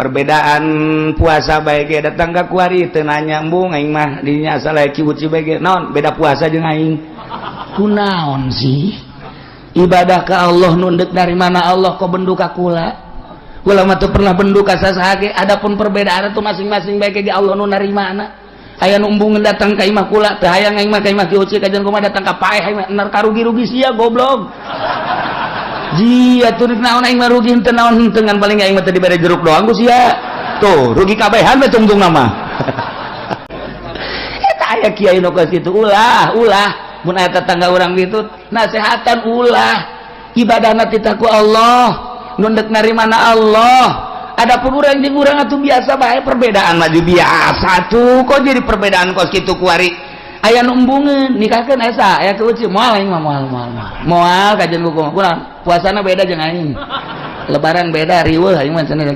Perbedaan puasa bae ge datang ka kuari teu nanya, embung aing mah dinya asal aya Ki Uci bae ge. Naon beda puasa jeung aing? Kunaon sih? Ibadah ke Allah nu deuk dari mana Allah, kok bendu ka kula? Kula mah teu pernah bendu ka sasaha ge. Adapun perbedaan itu masing-masing bae ge Allah nu narimana. Aya nu embungeun datang ka imah kula, teu hayang aing mah ka imah Ki Uci, kajian kumaha datang ka paeh aing mah enar karugi-rugi sia, goblok. Jia tuh naon aing mah rugi henteu naon henteu, ngan paling aing mah teu dibere jeruk doang ku sia. Tuh, rugi kabehan we tungtung nama. Eta aya kiai nu kos kitu, ulah, ulah. Mun aya tetangga urang gitu, nasehatan ulah. Ibadahna titah ku Allah, nu deuk narimana Allah. Adapun urang jeung urang atuh biasa bae, perbedaan mah biasa tuh. Kok jadi perbedaan kos kitu kuari? Aya nu embungeun nikahkeun esa aya Ki Uci, moal aing mah, moal, moal, moal, moal kajian ku kurang puasana beda jeung aing, lebaran beda, riweuh aing mah cenah.